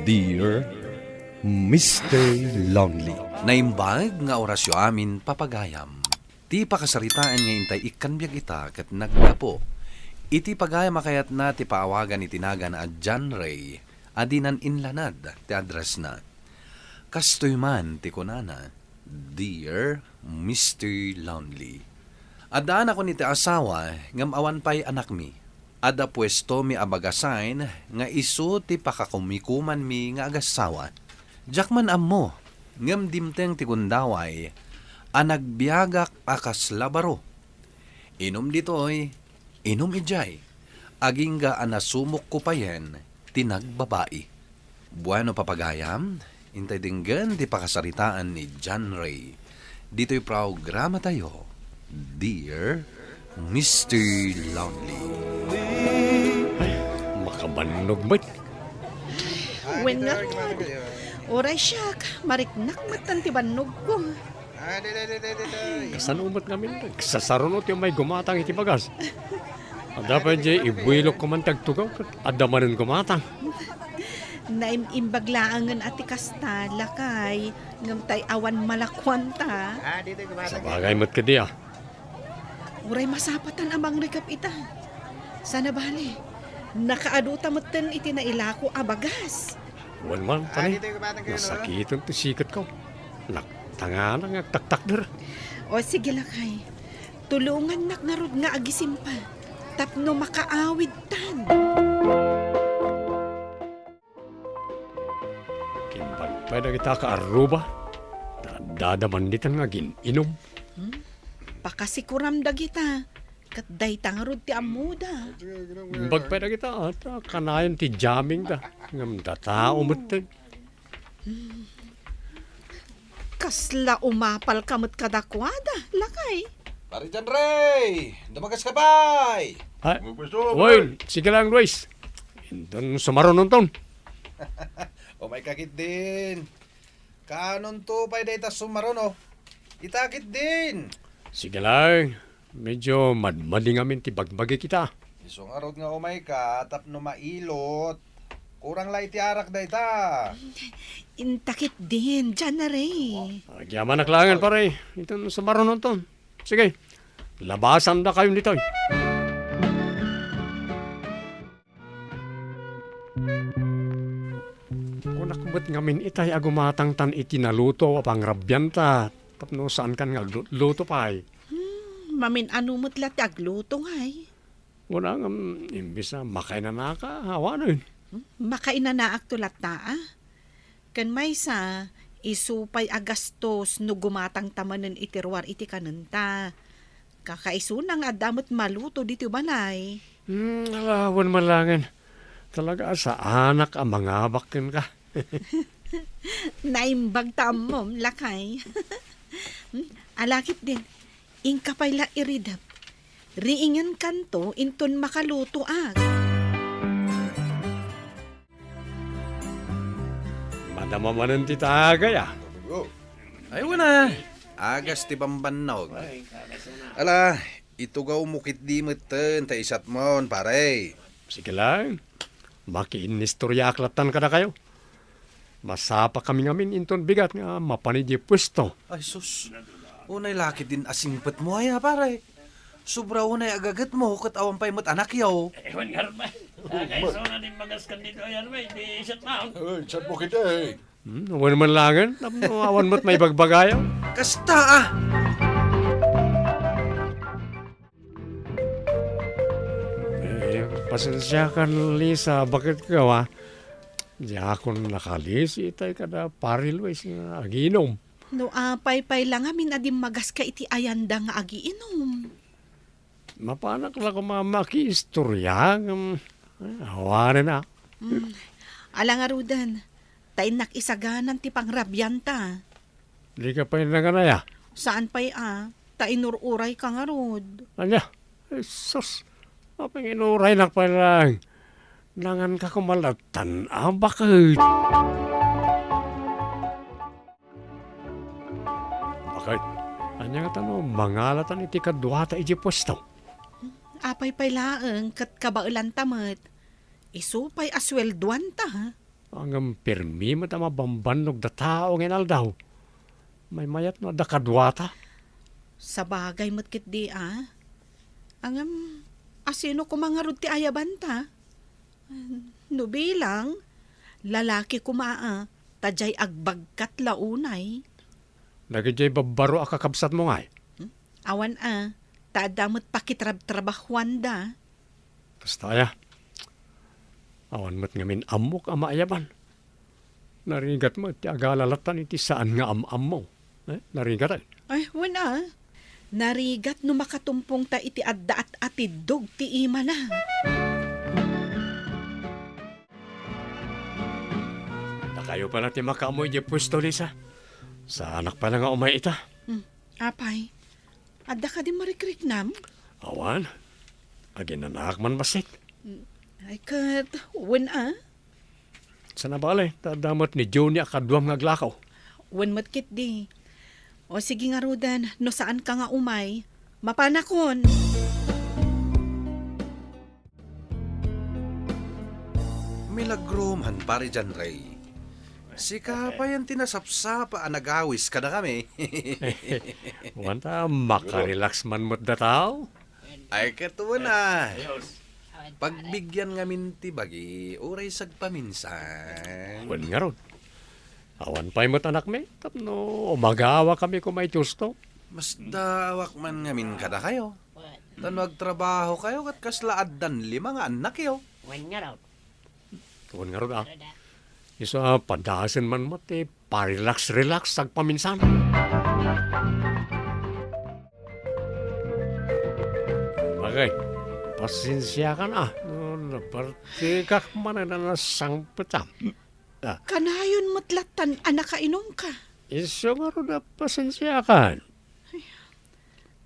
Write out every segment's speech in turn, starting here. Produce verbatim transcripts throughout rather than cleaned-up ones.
Dear Mister Lonely. Naimbag nga orasyo amin, papagayam. Ti pakasaritaan nga intay ikkan biag ita ket naggapu iti pagayam a kayatna ti paawagan iti nagan a John Ray a dinan inlanad ti addressna. Kastoy man ti kunana, "Dear Mister Lonely, addaanakon iti asawa ngem awan pay anakmi. Adda puestomi a bagasen nga isu ti pakakumikumanmi nga agassawa. Diak man ammo ngem dimteng ti gundaway a nagbiagak a kasla baro. Inum ditoy, inum idiay, agingga a nasumokko payen ti nagbabai." Bueno, papagayam, intay denggen ti pakasaritaan ni John Ray ditoy programatayo, Dear Mister Lonely. Ay, makabannog met. Wen nga, uray siak, mariknak met ti bannogko. Ah, di, di, di, di, di, di. Kasano met ngamin? Sasaruno ti umay gumatang iti bagas. Adda pay diay ibuilokko man ti agtugaw, ket adda manen gumatang. Naim-imbag laengen a ti kasta, lakay, ngem tay awan malakuanta. Ah, di, di, gumatang. Sabagay met kadi, ah. Uray masapatan a mangrikep ita. Sana bale, nakaadu ta metten iti nailako a bagas. Wen man, ah, pare, ditoy kumatang kayo, no? Nasakiten ti siketko. Nagtangana nga agtaktakder. O, sige, lakay. Tulongannak ngarud nga agisimpa tapno makaawidtan. Kimbag pay dagita kaarruba, ta addada manditan nga agin-inum. Hmm? Pakasikuram dagita, ket dayta ngarud ti ammoda. Imbag pay dagita, ah, ta kanayon ti jamming da, ngem datao metten. Hmm. Kasla umapalka met kadakuada, lakay. Pare John Ray, dumagas ka pay? Ay, Magpuesto, well, pare. Sige lang, Luis. Inton sumarunon ton. Umay ka ketdin. Kaanonto pay dayta sumaruno? Ita ketdin. Sige lang. Medyo madmadi ngamin ti bagbagi kita. Isu ngarud nga umay ka tapno mailot. Kurang la iti arak dayta. Inta ketdin, John Ray. Agyamanak laengen, pare. Inton sumarunon ton. Sige, labasan dakayon ditoy. Kunak met ngamin itay a gumatangtan iti naluto a pangrabianta tapno saankan nga aglutluto pay. Hmm, mamin-ano met la ti agluto, ngay? Wala ngem, imbes a makainanaka, awanen. Hmm, makainanaakto latta, a? Ken maysa, isu pay a gastos no gumatangta manen iti ruar iti kanenta. Kakaisuna nga adda met maluto ditoy balay. Hmm, ala, wen man laengen. Talaga a saanak a mangabak kenka. Naimbag ta ammom, lakay. Hmm, ala ketdin, inka pay la iridep. Riingenkanto inton makalutoak. Madama manen ti tagay, a. Ay, wen a. Agas ti bambannog. Ala, itugawmo ketdi metten ta isatmon, pare. Sige lang. Makiinnistoriaak lattan kadakayo. Masapakami ngamin inton bigat nga mapan idiay puesto. Ay, sus. Unay la ketdin a singpetmo aya, pare. Sobra unay a gagetmo ket awan pay met anakyo. Ewan ngarud, pare. Kakaisuna ti bagaskan ditoy, ano, pare, ti isatmon. Ay, isatmo ketdi. Hmm, awan man laengen, tapno awan met maibagbagayo. Kasta, a! Eh, pasensiakan, Lisa, baket ka, a? Diakon nakalisi itay kada Pari Luis nga aginom. No apay pay la ngamin a dimmagaska iti ayanda nga agiinom. Mapanak la koma makiistoria, ngem, eh, awanen a. Hmm. Ala ngaruden, ta innak isaganan ti pangrabianta. Dika pay nangan aya? Saan pay a, ta inur-urayka ngarud. Ania? Jesus, apay nga inuraynak pay lang? Nanganka koma lattan a, baket. Baket, ania ngata no mangalatan iti kaduata idiay puesto? Apay pay laeng ket kabaelanta met. Isu pay a sueldoanta, ha? Ngem permi met a mabambannogda tao nga inaldaw. Maymayat no adda kaduata. Sabagay met ketdi a. Ngem, asino koma ngarud ti ayabanta? No bilang, lalaki koma a, ta diay agbagkat la unay. Dagidiay babbaro a kakabsatmo ngay? Hmm? Awan a, ta adda met pakitrabtrabahuanda. Kasta aya. Awan met ngamin ammok a maayaban. Narigat met ti agalalatan iti saan nga am-ammo. Eh, narigat, eh. Ay, wen a. Narigat no makatumpongta iti adda at-atiddog ti imana. Dakayo pala ti makaammo idiay puesto, Lisa. Saanak pala nga umay ita. Hmm, apay, adda kadi marikriknam? Awan. Aginanaak man bassit. Hmm, ay ket, wen a? Saan a bale, ta adda met ni Johnny a kaduam nga aglakaw. Wen met ketdi. O sige ngaruden, no saanka nga umay, mapanakon. Milagro man, Pare John Ray. Sika payen ti nasapsapa a nagawis kadakami. Wen ta, makarelax man met dataw. Ay, ket wen a. Pagbigyan ngamin ti bagi, uray sagpaminsan. Wen ngarud. Awan pay met anakmi, tapno umagawakami koma iti husto. Masdaawak man ngamin kadakayo. Ta no agtrabahokayo, ket kasla addan lima nga annakyo. Wen ngarud. Wen ngarud, a. Isu a padasen man met ti parelax-relax agpaminsan. Bagay, pasensiakan a. No, napartikak manen a nasangpetam. A. Kanayon met lattan a nakainumka. Isu ngarud a pasensiakan.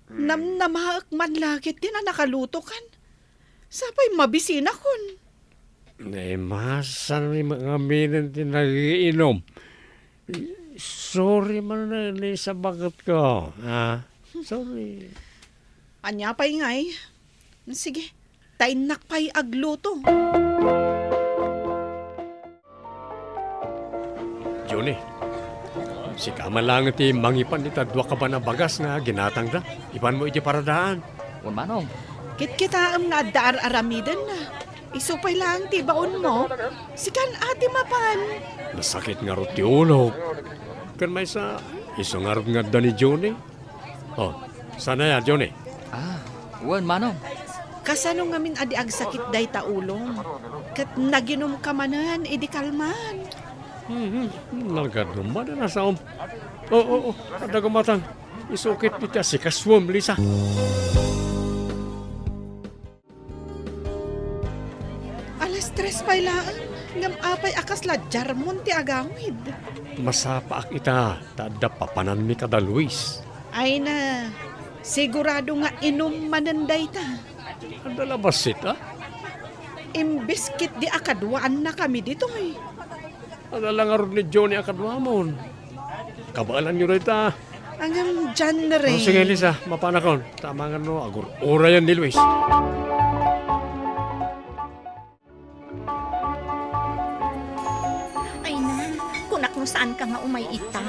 Namnamaek man la ketdin a nakalutokan. Sapay mabisinakon. Naimasanmi ngaminen ti nagiinum. Sorry man ni sa baketko, a? Sorry. Ania pay ngay? Sige, ta innak pay agluto. Johnny, sika man laeng ti mangipan ita dua kaban a bagas nga ginatangda. Ipanmo iti paradaan. Wen, Manong. Kitkitaem nga adda ar-aramiden. Isu pay laeng ti baonmo. Sikan a ti mapan. Nasakit ngarud ti ulok. Ken maysa, isu ngarud nga adda ni Johnny. O, saan aya, Johnny? A, wen, Manong. Kasano ngamin a di agsakit dayta ulom? Ket naginumka manen idi kalman. Mhm, nagadu manen a saom. O, o, o, adda gumatang. Isukit iti asikasuem, Lisa. Alas tres pay laeng, ngem apay a kasla jarmon ti agawid? Masapaak ita, ta adda papananmi kada Luis. Ay na, sigurado nga inum manen dayta. Adda la bassit, a? Imbes ketdi a kaduaannakami ditoy. Adda la ngarud ni Johnny a kaduamon. Kabaelanyo dayta. Ngem, John Ray. O, sige, Lisa, mapanakon. Tama nga no, agur-urayan ni Luis. Ay na, kunak no saanka nga umay ita.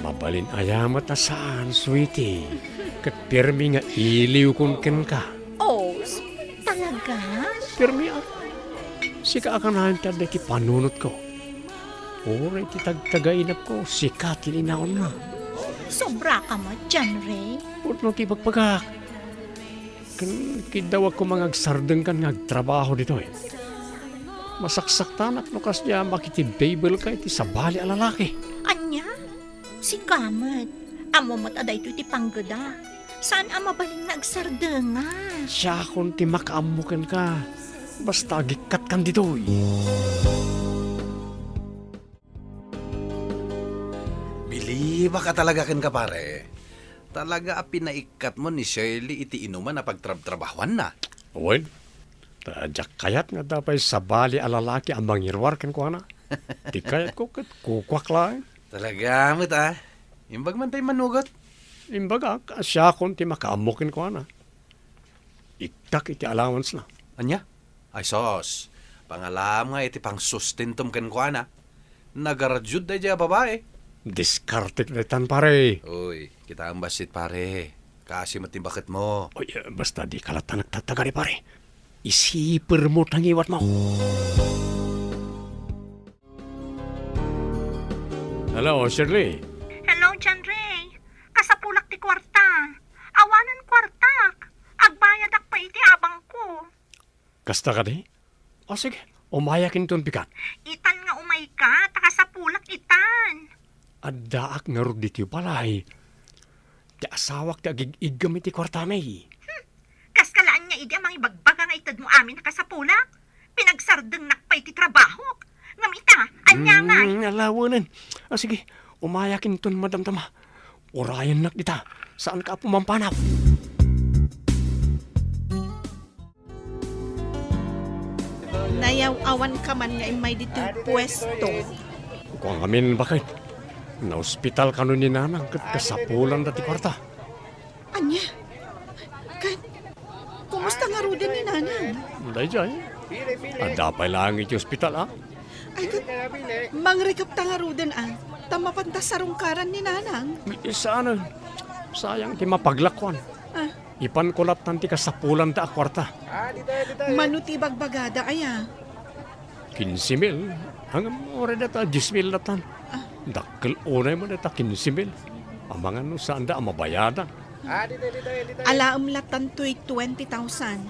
Mabalin aya met a saan, sweetie. Ket permi nga iliwkon kenka. O, talaga? Permi a. Sika a kanayon ti adda iti panunotko. Uray ti tagtagainapko, sika ti linaonna. Sobraka met, John Ray. Pudno ti ibagbagak. Ken kiddawak koma nga agsardengkan nga agtrabaho ditoy. Masaksaktanak no kasdiay a makitibabelka iti sabali a lalaki. Ania? Sika met. Ammom met a daytoy ti panggedak. Saan a mabalin nga agsardenga. Siakon ti makaammo kenka. Basta agikkatkan ditoy. Bilibak a talaga kenka, pare. Talaga a pinaikkatmo ni Shirley iti inuman a pagtrabtrabahuanna. Wen, ta diak kayat nga adda pay sabali a lalaki a mangiruar kenkuana. Ti kayatko ket kukuak laeng. Talaga met, a. Imbag man tay manugot. Imbagak a siakon ti makaammo kenkuana. Iktak iti allowance na. Ania? Ay, sos. Pangalaam nga iti pangsustintom kenkuana. Nagaradiod daydiay a babai. Diskartek daytan, pare. Uy, kitaem bassit, pare. Kaasi met ti baketmo. Uy, eh, basta dika latta nagtatagari, pare. Isipermo ta ngiwatmo. Hello, Shirley. Hello, John Ray. Kasapulak ti kuarta. Awanen kuartak. Agbayadak pay iti abangko. Kasta kadi? O sige, umayak inton, bigat. Itan nga umayka, ta kasapulak itan. Addaak ngarud ditoy balay. Ti asawak ti agig-iggam iti kuartami. Hmm. Kaska la ania idi a mangibagbaga nga itedmo amin a kasapulak? Pinagsardengnak pay ti trabahok. Ngem ita, ania ngay? Hmm, ala wen. Ah, sige, umayak inton madamdama. Urayennak dita. Saanka a pumampanap. Nayaw-awanka man nga immay ditoy puesto. Kuan ngamin, baket. Naospital kano ni Nanang ket kasapulanda ti kuarta. Ania? Ket, kumusta ngaruden ni Nanang? Daydiay. Adda pay laeng iti ospital, a? Ay, ket, mangrikepta ngaruden, a? Ta mapanta sarungkaran ni Nanang. Saan? Sayang ti mapaglakuan. Ah. Ipanko lattan ti kasapulanda a kuarta. Mano ti ibagbagada, aya? Kinse mil. Ngem uray dayta, dies mil lattan. Ah. Dakkel unay met dayta kinse mil. Amangan no saanda a mabayadan. Alaem lattan toy twenty thousand.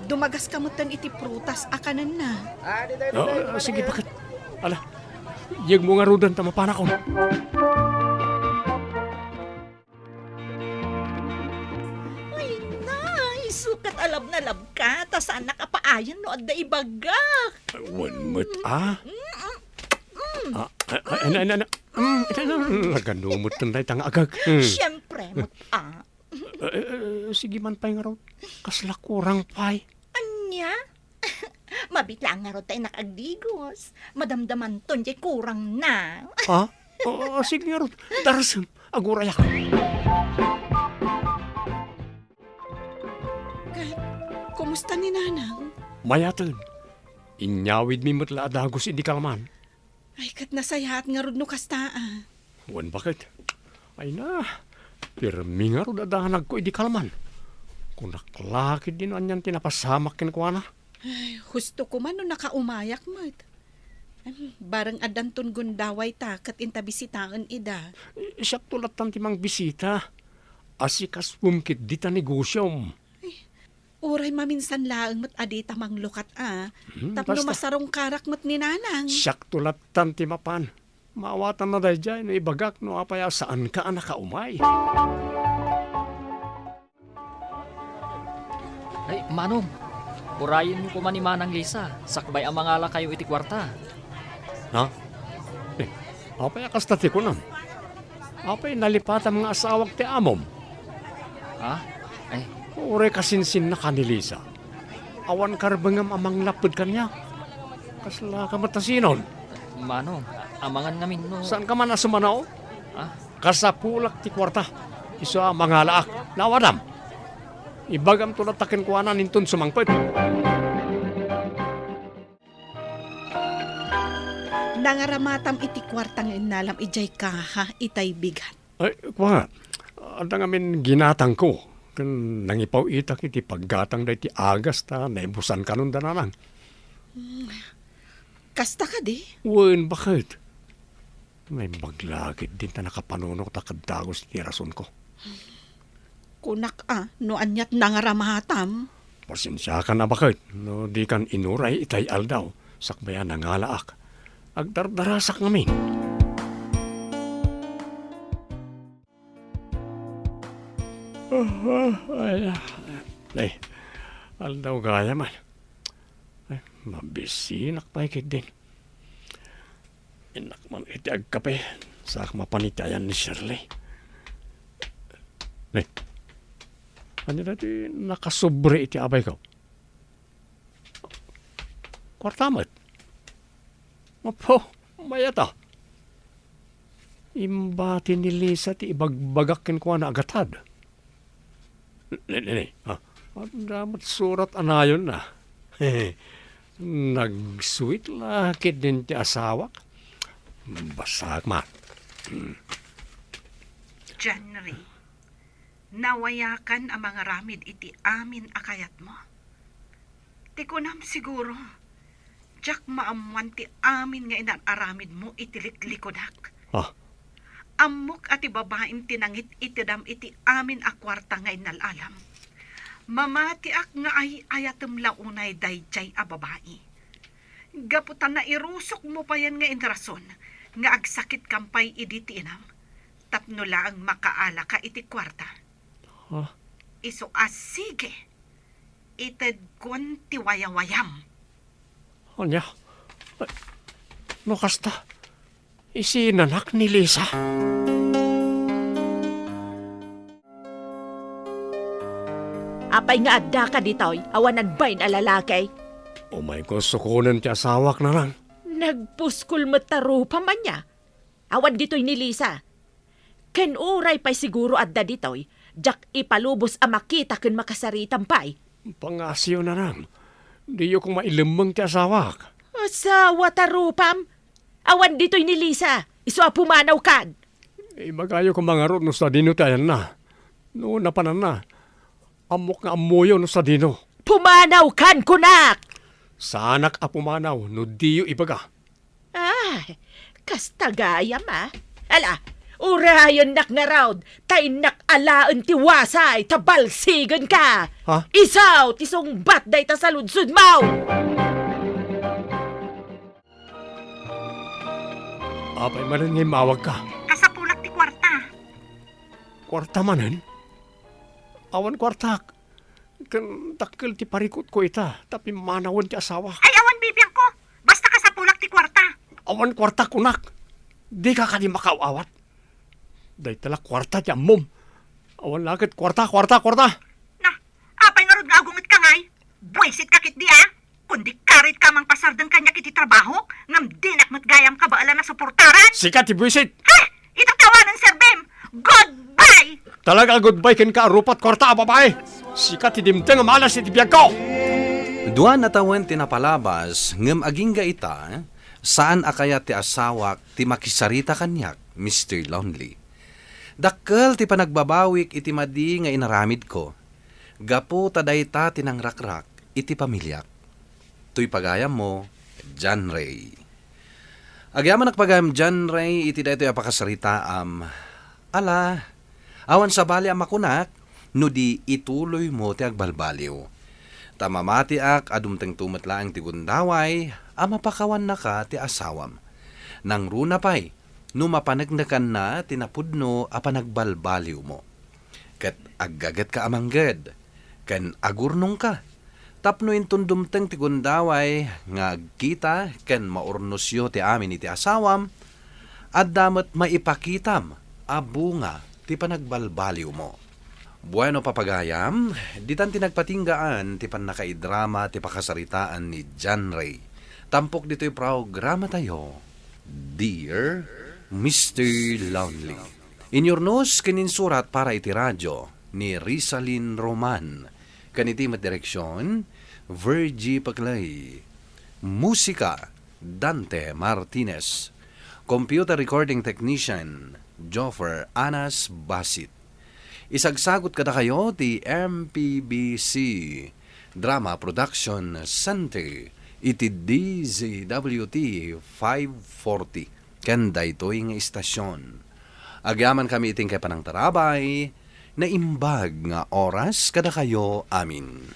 Dumagaska metten iti prutas a kanenna. Ah, sige, baket. Ala, yegmo ngaruden ta mapanakon. Ay, nay, isu ket a labnalabka, ta saannak a paayen no adda ibagak. Wen met, a? Mm, mm, mm. Ah, ah, ah, na, na, na. Mm, ita na, nagano met dayta nga agak. Mm. Siempre met, a. Eh, eh, eh, sige man pay ngarud. Kasla kurang pay. Ania? Mabiit laeng ngarud ta innak agdigos. Madamdamanton diay kurangna. Ha? O, o, sige ngarud. Darasem, agurayak. Ket, kumusta ni Nanang? Mayaten. Inyawidmi met la a dagus idi kalman. Ay, ket nasayaat ngarud no kasta, a. Wen, baket. Ay na, pirmi ngarud a danagko idi kalman. Kunak la ketdi no anian ti napasamak kenkuana. Ay, husto koma no nakaumayak met. Em, bareng addanton gundawayta ket inta bisitaen ida. Eh, siakto lattan ti mangbisita. Asikasuem ketdi ta negosiom. Ay, uray maminsan laeng met a dita manglukat, a. Hmm, tapno basta masarungkarak met ni Nanang. Siakto lattan ti mapan. Maawatanna daydiay no ibagak no apay a saanka a nakaumay. Ay, Manong, urayenyo koma ni Manang Lisa, sakbay a mangalakayo iti kuarta. Ha? Eh, apay a kasta ti kunam? Apay nalipatam nga asawak ti amom? Ha? Ay. Uray kasinsinnaka ni Lisa. Awan karbengam a manglapped kaniak. Kaslaka met a sinon? Manong, amangan ngamin no. Saanka man a sumanao? Ah? Kasapulak ti kuarta. Isu a mangalaak. Naawadam. Ibagamto latta kenkuana inton sumangpet. Nangaramatam iti kuarta nga innalam idiay kaha itay bigat. Ay, kua, adda ngamin ginatangko, ken nangipaw-itak iti paggatang daydi agas ta naibusan kanon da Nanang. Hmm. Kasta kadi? Wen, baket. Naimbag la ketdin ta nakapanunot a ket dagus ti rasonko. Kunak a, no aniat nangaramatam. Pasensiakan a baket no dikan inuray itay aldaw, sakbay a nangalaak. Agdardarasak ngamin. Ay, aldaw gayam. Ay, mabisinak pay ketdin. Innak man iti agkape, saak mapan iti ayan ni Shirley. Ne, ania daydi nakasubri iti abayko? Kuarta met. Apo, mayat a. Imbati ni Lisa ti ibagbagak kenkuana a gatad. Ne, ne, ne. Ah, adda met surat a nayonna. Nagsuit la ketdin ti asawak. Bassaak man. John Ray, nawayakan a mangaramid iti amin a kayatmo. Ti kunam siguro, diak maammuan ti amin nga inar-aramidmo iti liklikudak. Ah. Ammok a ti babaim ti nangit-itedam iti amin a kuarta nga innal-alam. Mamatiak nga ay-ayatem la unay daydiay a babai. Gapu ta nairusokmo payen nga inrason nga agsakitkam pay idi ti inam, tapno laeng makaalaka iti kuarta. Ha? Isu a sige, itedkon ti wayawayam. Ania? No kasta, isinanak ni Lisa? Apay nga addaka ditoy, awanan bain a lalaki? Umayko sukonen ti asawak, Nanang. Nagpuskol met ta rupam ania? Awan ditoy ni Lisa. Ken uray pay siguro adda ditoy, diak ipalubos a makita ken makasaritam pay. Pangasiyo, Nanang. Diyo koma ilemmeng ti asawak. Asawa ta rupam? Awan ditoy ni Lisa. Isu a pumanawkan. Ibagayo koma ngarud no sadino ti ayanna. No napananna, ammok nga ammoyo no sadino. Pumanawkan, kunak! Saanak a pumanaw no diyo ibaga. Ah, kasta gayam, a. Ala, urayennak ngarud, ta innak alaen ti wasay, ta balsigenka. Ha? Isu ti sungbat dayta saludsodmo! Apay manen nga immawagka? Kasapulak ti kuarta. Kuarta manen? Awan kuartak. Ken dakkel ti parikutko ita, ta pimmanawen ti asawak. Ay, awan bibiangko. Basta kasapulak ti kuarta. Awan kuarta, kunak. Dika kadi makaaw-awat. Dayta la kuarta ti ammom. Awan la ket kuarta, kuarta, kuarta. Na, apay ngarud nga agungetka ngay? Buisitka ketdi, a? Kundi karit ka mangpasardeng kaniak iti trabaho, ngem dinak met gayam kabaelan a suportaran. Sika ti buisit. Ha? Ita ti awanen serbim. Goodbye! Talaga a goodbye kenka a rupat kuarta a babai. Sika ti dimteng a malas iti biagko. Dua natawen ti napalabas, ngem agingga ita, saan a kayat ti asawak ti makisarita kaniak, Mister Lonely. Dakkel ti panagbabawik iti madi nga inaramidko, gapu ta dayta ti nangrakrak iti pamiliak. Toy pagayammo, John Ray. Agyamanak pagayam, John Ray, iti daytoy a pakasaritaam. Ala, awan sabali a makunak no di ituloymo ti agbalbaliw. Ta mamatiak a dumtengto met laeng ti gundaway a mapakawannaka ti asawam. Nangruna pay, no mapaneknekanna ti napudno a panagbalbaliwmo. Ket aggagetka a mangged, ken agurnongka, tapno inton dumteng ti gundaway nga agkita ken maurnosyo ti amin iti asawam, adda met maipakitam a bunga ti panagbalbaliwmo. Bueno, papagayam, ditan ti nagpatinggaan ti pannakaidrama ti pakasaritaan ni John Ray. Tampok ditoy programatayo, Dear Mister Lonely. Inyurnos ken insurat para iti radio ni Rizalin Roman. Ken iti met direksion, Virgie Paclay. Musika, Dante Martinez. Computer recording technician, Joffer Anas Basit. Isagsagut kadakayo ti M P B C Drama Production Center iti D Z W T five forty ken daytoy nga istasion. Agyamankami iti inkay panangtarabay, naimbag nga oras kadakayo amin.